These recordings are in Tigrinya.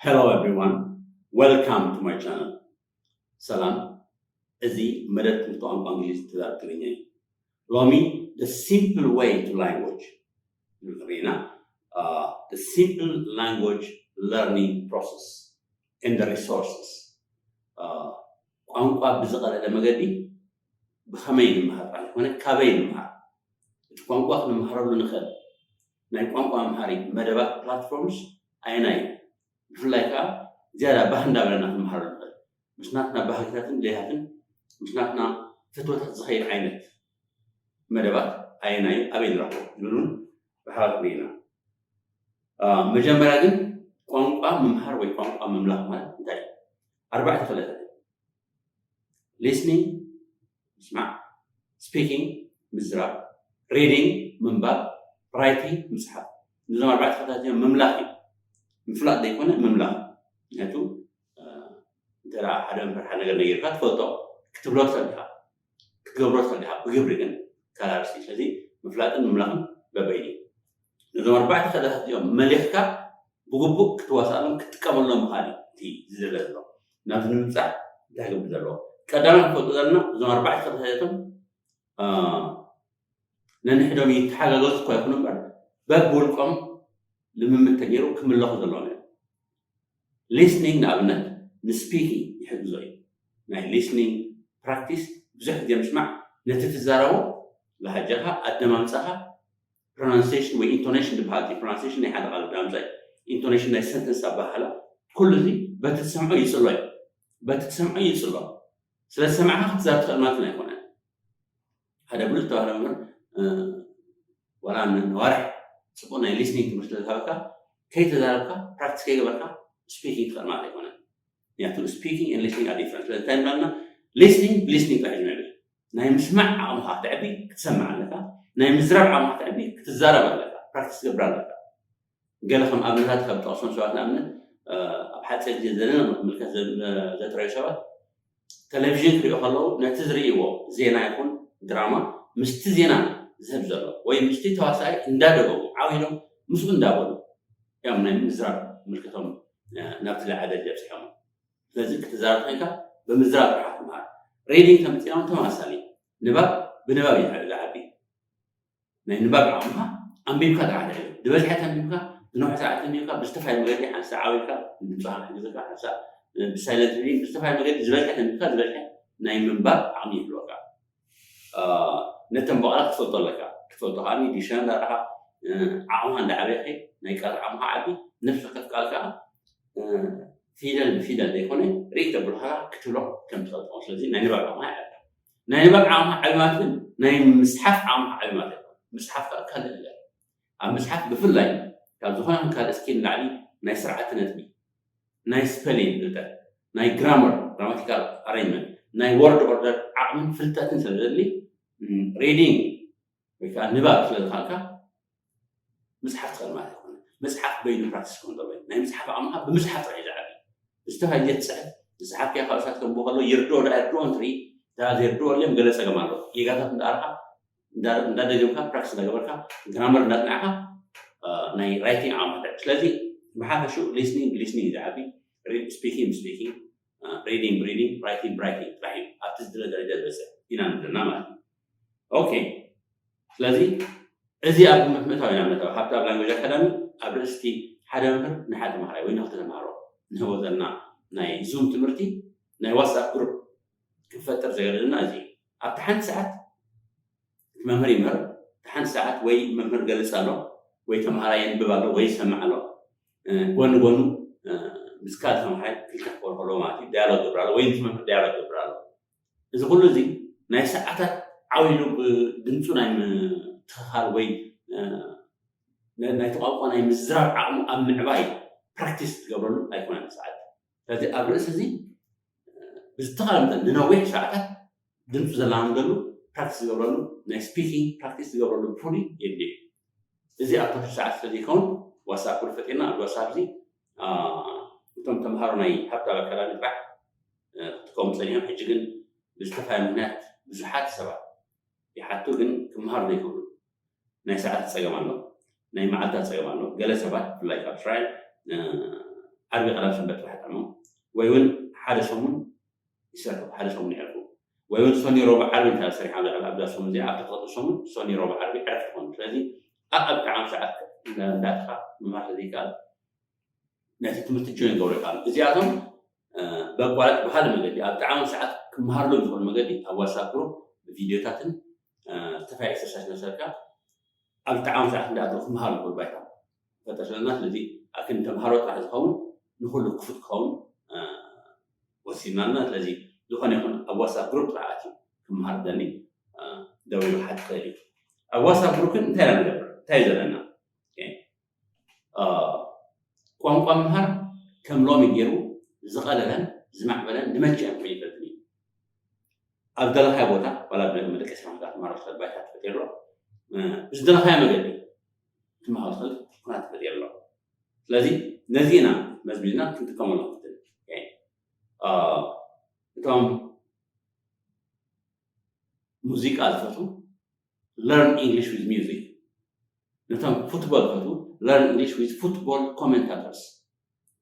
Hello everyone, welcome to my channel. ሰላም፣ እዚ መደብ ትምህርቲ ቋንቋ እንግሊዝ ትዛረብ ትግርኛ እዩ። ሎሚ the simple way to language ንብል ኢና። The simple language learning process and the resources. ቋንቋ ብዝቐለለ መገዲ ብኸመይ ንምሃር ጥራሕ ዘይኮነ ካበይ ንምሃር፣ እቲ ቋንቋ ክንምሃረሉ ንኽእል ናይ ቋንቋ መምሃሪ መደባት፣ platforms፣ ኣየናይ እዩ? ብፍላይ ከዓ ዝያዳ ባህ እንዳበለና ክንምሃረሉ ንኽእል፣ ምስ ናትና ባህግታትን ድሌታትን ምስ ናትና ፍትወታት ዝኸይድ ዓይነት መደባት ኣየናይ እዩ፣ ኣበይ ንረኽቦ ዝብል እውን ብሓባር ክንርኢ ኢና። መጀመርያ ግን ቋንቋ ምምሃር ወይ ቋንቋ ምምላኽ ማለት እንታይ እዩ? ኣርባዕተ ክእለታት እዮም። Listening፣ ምስማዕ፣ speaking፣ ምዝራብ፣ reading፣ ምንባብ፣ writing፣ ምፅሓፍ። እዞም ኣርባዕተ ክእለታት እዮም። ምምላኽ እዩ፣ ምፍላጥ ዘይኮነ ምምላኽ። ምክንያቱ እንተ ሓደ መምህር ሓደ ነገር ነጊርካ ትፈልጦ፣ ክትብሎ ትኽእል ኢኻ፣ ክትገብሮ ትኽእል ኢኻ፣ ብግብሪ ግን ካልእ ኣርእስቲ። ስለዚ ምፍላጥን ምምላኽን በበይኑ እዩ። ነዞም ኣርባዕተ ክእለታት እዚኦም መሊኽካ ብግቡእ ክትዋሳኣሎም ክትጥቀመሎም ምኽኣል እዩ እቲ ዝደለ ዘሎ። ናብዚ ንምብፃሕ እንታይ ክገብር ዘለዎ? ቀዳማይ ክፈልጡ ዘለና እዞም ኣርባዕተ ክእለታት እዚኣቶም ነንሕዶም ይተሓጋገዙ እኳ ይኹኑ እምበር በብውልቆም ልምምድ ተገይሩ ክምለኹ ዘለዎም እዮም። Listening ንኣብነት ንስፒኪንግ ይሕግዞ እዩ። ናይ listening practice ብዙሕ ግዜ ምስማዕ ነቲ ትዛረቦ ላሃጃኻ፣ ኣደማምፃኻ፣ pronunciation ወይ intonation ዝበሃል እዩ። Pronunciation ናይ ሓደ ቃል ኣደማምፃ እዩ። Intonation ናይ ሰንተንስ ኣበሃህላ፣ ኩሉ እዚ በቲ ትሰምዖ ይፅሎ እዩ። በቲ ትሰምዖ ይፅሎ። ስለ ዝሰማዕካ ክትዛረብ ትኽእል ማለት ኣይኮነን። ሓደ ብሉፅ ዝተባህለ መምህር ዋላ ነዋርሕ ፅቡቅ ናይ listening ትምህርቲ ስለዝሃበካ ከይተዛረብካ ፕራክቲስ ከይገበርካ ስፒኪንግ ትኽእል ማለት ኣይኮነን። ምክንያቱ speaking and listening are different። ስለዚ እንታይ ንብላልና? Listening ብ listening ጥራሕ እዩ ዝምዕብል። ናይ ምስማዕ ዓቕምኻ ክተዕቢ ክትሰምዕ ኣለካ። ናይ ምዝራብ ዓቕምኻ ክተዕቢ ክትዛረብ ኣለካ፣ ፕራክቲስ ትገብር ኣለካ። ገለ ከም ኣብነታት ካብ ጠቕሶም ሰባት ንኣብነት ኣብ ሓፂር ግዜ ዘለና ምልከት ዘጥረዩ ሰባት ቴሌቪዥን ክሪኦ ከለዉ ነቲ ዝርእይዎ ዜና ይኹን ድራማ ምስቲ ዜና ዝህብ ዘሎ ወይ ምስቲ ተዋሳኣይ እንዳደገሙ ዓው ኢሎም ምስኡ እንዳበሉ እዮም ናይ ምዝራብ ምልክቶም ናብቲ ዝለዓለ ደረጃ ኣብፂሖም። ስለዚ ክትዛረብ ኮይንካ ብምዝራብ ጥራሕ ትምሃር። ሪዲንግ ተመፂና እውን ተመሳሳሊ፣ ንባብ ብንባብ እዩ ዝዓቢ። ናይ ንባብ ዓቕምኻ ኣንቢብካ ጥራሕ ትዕቢ። ዝበዝሐ ተንቢብካ፣ ዝነውሐ ሰዓት ተንቢብካ፣ ብዝተፈላለየ መገዲ ሓንሳእ ዓው ኢልካ ድምፅኻ ክሕግዘካ፣ ሓንሳእ ብሳይለንት ሪዲንግ፣ ብዝተፈላለየ መገዲ ዝበዝሐ ተንቢብካ ዝበዝሐ ናይ ምንባብ ዓቕሚ ይህልወካ። ነተን ብቓላት ክትፈልጦ ኣለካ። ክትፈልጦ ከኣ ዲክሽነሪ እንዳረኣኻ ዓቕምኻ እንዳዓበየ ናይ ቃላት ዓቕምኻ ዓቢ፣ ነፍሲ ወከፍ ቃል ከኣ ፊደል ብፊደል ዘይኮነ ርኢ ተብልካ ክትብሎ ከም ትኽእል ትኸውን። ስለዚ ናይ ንባብ ዓቕምኻ ይዓቢ። ናይ ንባብ ዓቕምኻ ዓቢ ማለት ግን ናይ ምስሓፍ ዓቕምኻ ዓቢ ማለት ኣይኮነ። ምስሓፍ ከኣ ካልእ ነገር። ኣብ ምስሓፍ ብፍላይ ካብ ዝኾነ ይኹን ካልእ ስኪል ንላዕሊ ናይ ስርዓተ ነጥቢ፣ ናይ ስፐሊንግ ፍልጠት፣ ናይ ግራመር፣ ግራማቲካል ኣሬንጅመንት፣ ናይ ወርድ ኦርደር ዓቕምን ፍልጠትን ስለ ዘድሊ ሪዲንግ ወይ ከዓ ንባብ ስለ ዝኸኣልካ ምፅሓፍ ትኽእል ማለት ኣይኮነ። ምፅሓፍ በይኑ ፕራክቲስ ክኾን ዘለዎ እዩ። ናይ ምፅሓፍ ዓቕምኻ ብምፅሓፍ ጥራሕ እዩ ዝዓቢ። ብዝተፈላለየ ትፅሕፍ፣ ዝፀሓፍካዮ ካልኦት ሰባት ከንብቡ ከለዉ ይርድኦ ዶ ኣይርድኦን ትርኢ። እታ ዘይርድኦ ኣልዮም ገለ ፀገም ኣሎ። ጌጋታት እንዳኣረኻ እንዳደገምካ ፕራክቲስ እንዳገበርካ ግራመር እንዳፅናዕካ ናይ ራይቲንግ ዓቕምካ ተዕቢ። ስለዚ ብሓፈሽኡ ሊስኒንግ ብሊስኒንግ እዩ ዝዓቢ፣ ስፒኪንግ ብስፒኪንግ፣ ሪዲንግ ብሪዲንግ፣ ራይቲንግ ብራይቲንግ ጥራሕ እዩ ኣብቲ ዝድለ ደረጃ ዝበፅሕ ኢና ንብለና ማለት እዩ። ኦኬ፣ ስለዚ እዚ ኣብ ግምት ምእታው ኢና ምእታው። ሃብታም ላንጉጅ ኣካዳሚ ኣብ ርእስቲ ሓደ መምህር ንሓደ ተምሃራይ ወይ ንኽልተ ተምሃሮ ንህቦ ዘለና ናይ ዙም ትምህርቲ ናይ ዋትስኣፕ ግሩፕ ክንፈጥር ዘገደደና እዚ እዩ። ኣብቲ ሓንቲ ሰዓት መምህር ይምህር፣ ሓንቲ ሰዓት ወይ መምህር ገልፅ ኣሎ ወይ ተምሃራይ የንብብ ኣሎ ወይ ይሰምዕ ኣሎ፣ ጎኒ ጎኑ ምስ ካልእ ተምሃራይ ክልተ ክኾኑ ከለዉ ማለት እዩ ዳያሎግ ገብር ኣሎ ወይ ምስ መምህር ዳያሎግ ገብር ኣሎ። እዚ ኩሉ እዚ ናይ ሰዓታት ዓው ኢሉ ብድምፁ ናይ ምትኽኻል ወይ ናይቲ ቋንቋ ናይ ምዝራብ ዓቕሙ ኣብ ምዕባይ ፕራክቲስ ዝገብረሉ ኣይኮነን ሰዓት። ስለዚ ኣብ ርእሲ እዚ ብዝተኻለ መጠን ንነዊሕ ሰዓታት ድምፁ ዘላምደሉ ፕራክቲስ ዝገብረሉ ናይ ስፒኪንግ ፕራክቲስ ዝገብረሉ ፍሉይ የድልዩ። እዚ ኣብ ተወሰነ ሰዓት ስለዘይከውን ዋትሳፕ ግሩፕ ፈጢርና ኣብ ዋትሳፕ እዚ እቶም ተምሃሮ ናይ ሃብታም ኣካዳሚ ጥራሕ ክጥቀሙ ፀኒሖም። ሕጂ ግን ብዝተፈላለየ ምክንያት ብዙሓት ሰባት ይሓቱ ግን ክምሃሩ ዘይክእሉ ናይ ሰዓት ፀገም ኣሎ፣ ናይ መዓልታት ፀገም ኣሎ። ገለ ሰባት ብፍላይ ካብ እስራኤል ዓርቢ ቀዳም ሰንበት ጥራሕ ይጥዕሞም፣ ወይ እውን ሓደ ሰሙን ይሰርሑ፣ ሓደ ሰሙን ይዕርፉ፣ ወይ እውን ሰኒ ረቡዕ ዓርቢ እንተ ሰሪሖም ኣብዛ ሰሙን እዚኣ ኣብቲ ክቕፅል ሰሙን ሰኒ ረቡዕ ዓርቢ ዕረፍቲ ትኾኑ። ስለዚ ኣብ ኣብጣዕሚ ሰዓት እንዳትኻ ምምሃር ስለዘይከኣል ነቲ ትምህርቲ ጆይን ገብሮ ይከኣል። እዚኣቶም በቋረጥ ብካልእ መገዲ ኣብ ጣዕሚ ሰዓት ክመሃርሎም ዝኽእሉ መገዲ ኣብ ዋትሳፕ ግሩፕ ብቪድዮታትን ዝተፈያ ኤክሰርሳይዝ መሰርካ ኣብ ጣዕሚ ሰዓት እንዳኣተው ክመሃሩ ይኽእሉ ባይታ ፈጠር ዘለና። ስለዚ ኣክን ተምሃሮ ጥራሕ ዝኸውን ንኩሉ ክፉት ክኸውን ወሲንና ኣለና። ስለዚ ዝኾነ ይኹን ኣብ ዋትሳፕ ግሩፕ ጥራሕ ኣትዩ ክመሃር ደኒ ደዊሉ ክሓት ይኽእል እዩ። ኣብ ዋትሳፕ ግሩፕ ግን እንታይ ኢና ንገብር? እንታይ እዩ ዘለና? ቋንቋ ምምሃር ከም ሎሚ ገይሩ ዝቐለለን ዝማዕበለን ንመቸ እዮም ኮይኑ ይፈልጥን እዩ። ኣብ ደለኻዮ ቦታ ዋላ ብመደቀሲ ማሕበር ማሮ ሰብ ባይታ ትፈጥር ኣሎ። ብዝደለኻዮ መገዲ ትመሃር ትኽእል ኩናት ትፈጥር ኣሎ። ስለዚ ነዚ ኢና መዝሚዝና ክንጥቀመሉ ንክትል እቶም ሙዚቃ ዝፈትዉ learn English with music። ነቶም ፉትቦል ዝፈትዉ learn English with football commentators።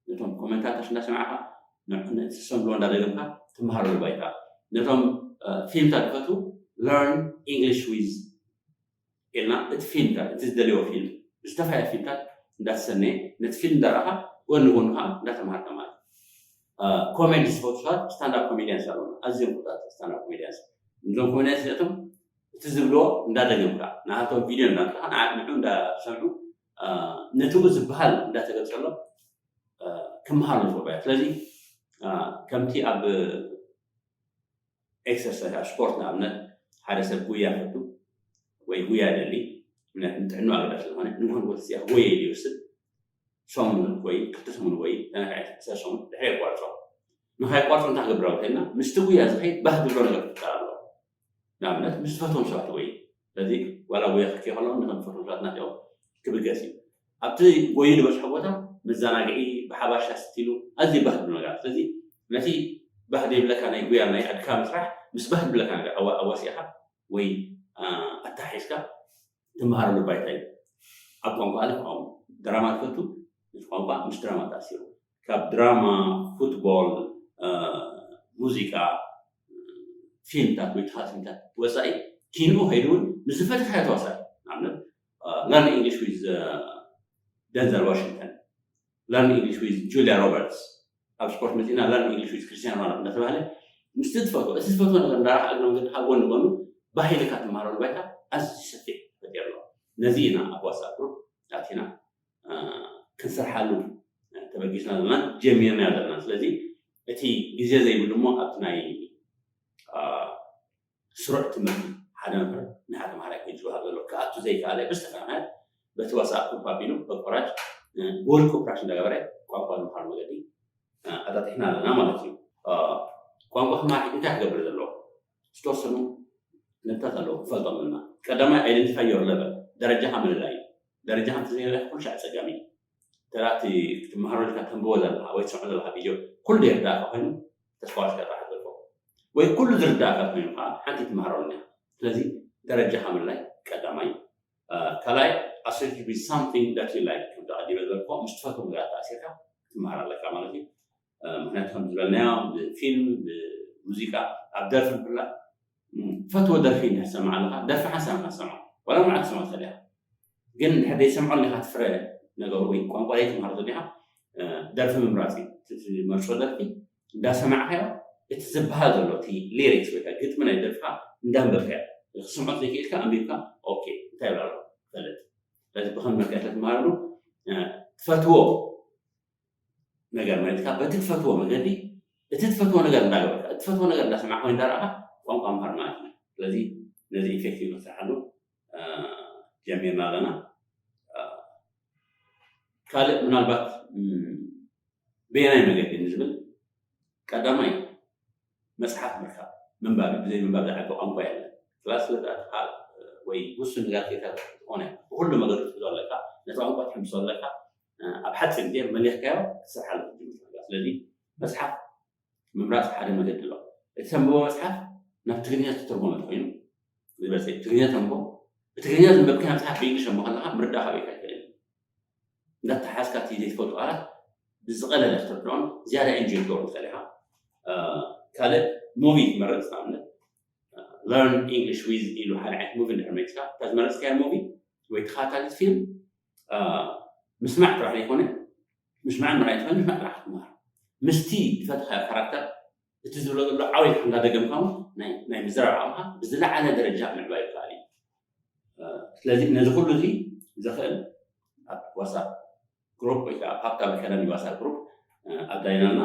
ነቶም ኮመንታተርስ እንዳሰማዕካ ንሰምልዎ እንዳደገምካ ትመሃረሉ ባይታ። ነቶም ፊልምታት ዝፈትዉ learn English with ኢልና እቲ ፊልምታት እቲ ዝደልዮ ፊልም ብዝተፈላለየ ፊልምታት እንዳተሰነየ ነቲ ፊልም እንዳረኣኻ ጎኒ ጎኑ ከዓ እንዳተምሃርካ ማለት እዩ። ኮሜዲ ዝፈቱ ሰባት ስታንዳፕ ኮሜዲያንስ ኣለዉ። ኣዝዮም ፍሉጣት ስታንዳፕ ኮሜዲያንስ። እዞም ኮሜዲያንስ እዚኣቶም እቲ ዝብልዎ እንዳደገምካ ንኣቶም ቪድዮ እንዳምፅኻ ንዓ ንዑ እንዳሰምዑ ነትኡ ዝበሃል እንዳተገልፀሎም ክመሃሩ ንኽእሉ እያ። ስለዚ ከምቲ ኣብ ኤክሰርሳይዝ ኣብ ስፖርት ንኣብነት ሓደ ሰብ ጉያ ፈቱ ወይ ጉያ ደሊ ንጥዕኑ ኣገዳሲ ዝኾነ ንግሆን ወትፅያ ወይ ይወስድ ሰሙን ወይ ክልተ ሰሙን ወይ ሰሙን ድሕሪ የቋርፆ። ንካይቋርፆ እንታይ ክገብር ኣለዎ? ምስቲ ጉያ ዝኸይድ ባህ ዝብሎ ነገር ክፍጠር ኣለዎ። ንኣብነት ምስ ዝፈትዎም ሰባት ወይ ስለዚ ዋላ ጉያ ክከ ከሎ ንከም ዝፈትዎም ሰባት ናቸው ክብገስ እዩ። ኣብቲ ጎዩ ዝበፅሖ ቦታ መዘናግዒ ብሓባር ሻስቲሉ ኣዝዩ ባህ ዝብሎ ነገር። ስለዚ ነቲ ባህ ዘይብለካ ናይ ጉያ ናይ ኣድካሚ ስራሕ ምስ ባህ ዝብለካ ነገር ኣዋሲእካ ወይ ኣተሓሒዝካ ትመሃረሉ ባይታ እዩ። ኣብ ቋንቋ ኣለ ከምኡ ድራማ ትፈቱ፣ እቲ ቋንቋ ምስ ድራማ ተኣሲሩ። ካብ ድራማ፣ ፉትቦል፣ ሙዚቃ፣ ፊልምታት ወይ ተኻትምታት ወፃኢ ኪንኡ ከይዱ እውን ምስ ዝፈትካዮ ተዋሳኢ ንኣብነት learn English with ደንዘል ዋሽንግተን፣ learn English with ጁሊያ ሮበርትስ፣ ኣብ ስፖርት መፂና learn English with ክርስቲያኖ ሮናልዶ እንዳተባሃለ ምስቲ ትፈትዎ እቲ ትፈትዎ ነገር እንዳረኣኻ እግረ መንገድካ ጎኒ ጎኑ ባሂልካ ትመሃረሉ ባይታ ኣዝዩ ሰፊሕ ፈጢሩ ኣሎ። ነዚ ኢና ኣብ ዋትሳፕ ግሩፕ ኣቲና ክንሰርሓሉ ተበጊስና ዘለና ጀሚርና ዘለና። ስለዚ እቲ ግዜ ዘይብሉ እሞ ኣብቲ ናይ ስሩዕ ትምህርቲ ሓደ መምህር ንሓደ ተምሃራይ ከይዝውሃብ ዘሎ ክኣቱ ዘይከኣለ ብዝተፈለመ በቲ ዋትሳፕ ግሩፕ ኣቢሉ በቆራጭ ብውልቂ ኦፕራሽን እንዳገበረ ቋንቋ ዝምሃሩ መገዲ ኣጣጢሕና ኣለና ማለት እዩ። ቋንቋ ክመሃር እንታይ ክገብር ዘለዎ ዝተወሰኑ ነጥብታት ኣለዉ ክፈልጦም ኣለና። ቀዳማይ identify your level ደረጃኻ ምልላይ እዩ። ደረጃኻ እንተዘይለለካ ኩሉ ሻዕ ኣጸጋሚ እዩ። ተራ እቲ ክትመሃሮ ኢልካ ተንብቦ ዘለኻ ወይ ትሰምዖ ዘለኻ ቪድዮ ኩሉ ዘይርዳእካ ኮይኑ ተስፋ ዋሲካ ጥራሕ ትገድፎ ወይ ኩሉ ዝርዳእካ ኮይኑ ከዓ ሓንቲ ትመሃረሉ እያ። ስለዚ ደረጃኻ ምልላይ ቀዳማይ። ካልኣይ associate with something that you like ከም ተቐዲመ ዝበልኮ ምስ ትፈትዎ ነገራት ተኣሲርካ ክትመሃር ኣለካ ማለት እዩ። ምክንያቱ ከም ዝበልናዮ ብፊልም ብሙዚቃ ኣብ ደርፊ ብላ ፈትዎ ደርፊ እንድሕር ትሰምዕ ኣለካ ደርፊ ሓንሳብ ኢኻ ትሰምዖ ዋላ መዓት ትሰምዖ ትኽእል ኢኻ ግን እንድሕር ዘይሰምዖ እንዲኻ ትፍረ ነገሩ ወይ ቋንቋ ዘይትምሃሮ ዘሊኻ ደርፊ ምምራፅ እዩ ትመርፆ ደርፊ እንዳሰማዕካዮ እቲ ዝበሃል ዘሎ እቲ ሊሪክስ ወይ ግጥሚ ናይ ደርፍካ እንዳንበብካዮ ክስምዖ ዘይክእልካ ኣንቢብካ ኦኬ እንታይ ይብላ ኣሎ ፈልጥ ስለዚ ብኸም መልክዕ ተትምሃረሉ ትፈትዎ ነገር ማለት ካብ በቲ ትፈትዎ መገዲ እቲ ትፈትዎ ነገር እንዳገበርካ እቲ ትፈትዎ ነገር እንዳሰማዕካ ወይ እንዳረኣኻ ቋንቋ ምሃር ማለት እዩ። ስለዚ ነዚ ኢፌክቲቭ ክንሰርሓሉ ጀሚርና ኣለና። ካልእ ምናልባት በየናይ መገዲ ንዝብል ቀዳማይ መፅሓፍ ምርካብ ምንባብ ብዘይ ምንባብ ዝዓቢ ቋንቋ የለን። ክላስ ስለዝኣትካ ወይ ውሱን ነገር ጌታ ዝኾነ ብኩሉ መገዲ ትሕዞ ኣለካ ነቲ ቋንቋ ትሕምሶ ኣለካ ኣብ ሓፂር ግዜ መሊኽካዮ ክትሰርሓሉ ትጅምር ትኽእል። ስለዚ መፅሓፍ ምምራፅ ሓደ መገዲ ኣሎ። እቲ ተንብቦ መፅሓፍ ናብ ትግርኛ ዝተተርጎመ ተኮይኑ ዝበፀ ትግርኛ ተንብቦ ብትግርኛ ዘንበብካዮ መፅሓፍ ብእንግሊሽ ኣሞ ከለካ ምርዳእ ካበይካ ይክእል እንዳተሓዝካ እቲ ዘይትፈልጡ ቃላት ብዝቐለለ ክትርድኦን ዝያዳ ኢንጆይ ክትገብሮ ትኽእል ኢኻ። ካልእ movie ትመርጽ ንኣብነት learn English with ኢሉ ሓደ ዓይነት movie እንድሕር መሪጽካ እታ ዝመረጽካያ movie ወይ ተኸታተሊት ፊልም ምስማዕ ጥራሕ ዘይኮነ ምስማዕን ምርኣይ ትኽእል ምስማዕ ጥራሕ ክትመሃር ምስቲ ዝፈተኻዮ ካራክተር እቲ ዝብሎ ዘሎ ዓው ኢልካ እንዳደገምካ እውን ናይ ምዝራብ ዓቕምካ ብዝለዓለ ደረጃ ምዕባይ ይከኣል እዩ። ስለዚ ነዚ ኩሉ እዚ ዘኽእል ኣብ ዋትሳፕ ግሩፕ ወይ ከዓ ኣብ ሃብታም ኣካዳሚ ዋትሳፕ ግሩፕ ኣዳይናና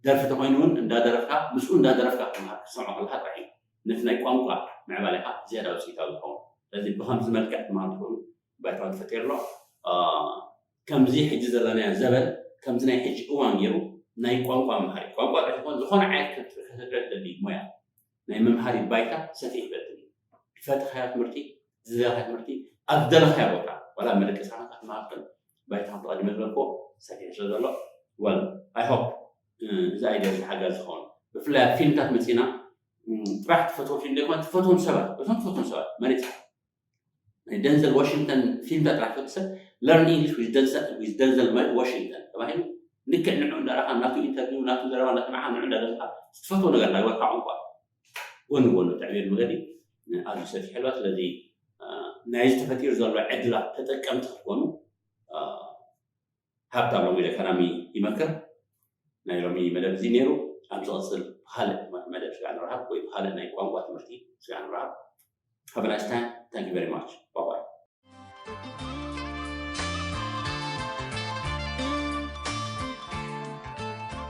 ደርፊ ተኮይኑ እውን እንዳደረፍካ ምስኡ እንዳደረፍካ ክትመሃር ክትሰምዖ ከለካ ጥራሕ እዩ ነቲ ናይ ቋንቋ ምዕባሌካ ዝያዳ ውፅኢታዊ ዝኸውን። ስለዚ ብከምዚ መልክዕ ክትመሃር ትኽእሉ ባይታዊ ተፈጢሩ ኣሎ። ከምዚ ሕጂ ዘለናዮ ዘበን ከምዚ ናይ ሕጂ እዋን ገይሩ ናይ ቋንቋ መምሃሪ ቋንቋ ጥራሕ ይኮን ዝኾነ ዓይነት ክትርኢ ደሊ ሞያ ናይ መምሃሪ ባይታ ሰፊሕ ይበትን እዩ። ዝፈተኻዮ ትምህርቲ ዝደለኻ ትምህርቲ ኣብ ዝደለኻዮ ቦታ ዋላ መደቀስካ ክትመሃር ትኽእል ባይታ ከም ተቐዲመ ዝበልኮ ሰፊሕ ስለ ዘሎ well I hope እዚ ኣይድያ እዚ ሓጋዚ ዝኸውን ብፍላይ ኣብ ፊልምታት መፂና ጥራሕ ትፈትዎ ፊልም ዘይኮነ ትፈትዎም ሰባት እቶም ትፈትዎም ሰባት መሪፅካ ናይ ደንዘል ዋሽንግተን ፊልምታት ጥራሕ ትፈትሰ learn English with Denzel Washington ተባሂሉ ልክዕ ንዑ እንዳረኻ ናቱ ኢንተርቪው ናቱ ዘረባ እንዳሰማዕካ ንዑ እንዳደረኻ ትፈትዎ ነገር እንዳገበርካ ቋንቋ ጎኒ ጎኒ ተዕብየሉ መገዲ ኣዝዩ ሰፊሕ ኣለዋ። ስለዚ ናይዚ ተፈጢሩ ዘሎ ዕድላት ተጠቀምቲ ክትኮኑ ሃብታም ሎሚ ኣካዳሚ ይመክር። ናይ ሎሚ መደብ እዚ ነይሩ። ኣብ ዝቐፅል ብካልእ መደብ ስጋ ንረሃብ ወይ ብካልእ ናይ ቋንቋ ትምህርቲ ስጋ ንረሃብ። Have a nice time. Thank you very much. Bye bye.